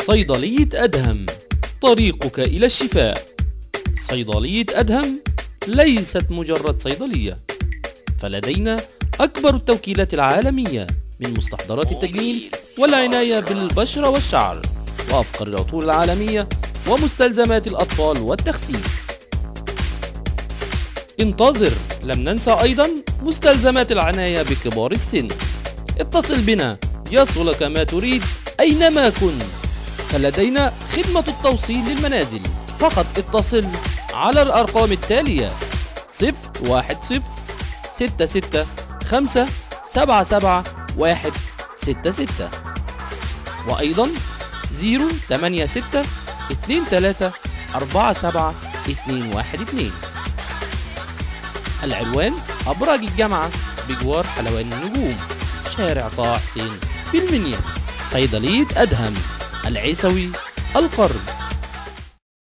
صيدلية أدهم، طريقك إلى الشفاء. صيدلية أدهم ليست مجرد صيدلية، فلدينا أكبر التوكيلات العالمية من مستحضرات التجميل والعناية بالبشرة والشعر، وأفقر العطور العالمية ومستلزمات الأطفال والتخسيس. انتظر، لم ننسى أيضا مستلزمات العناية بكبار السن. اتصل بنا يصلك ما تريد أينما كنت، فلدينا خدمة التوصيل للمنازل. فقط اتصل على الأرقام التالية: 010 66 5 77 166، وأيضا 086 23 47 212. العنوان: أبراج الجامعة بجوار حلوان النجوم، شارع طه حسين بالمنيا. صيدلية أدهم، العيسوي، القرن.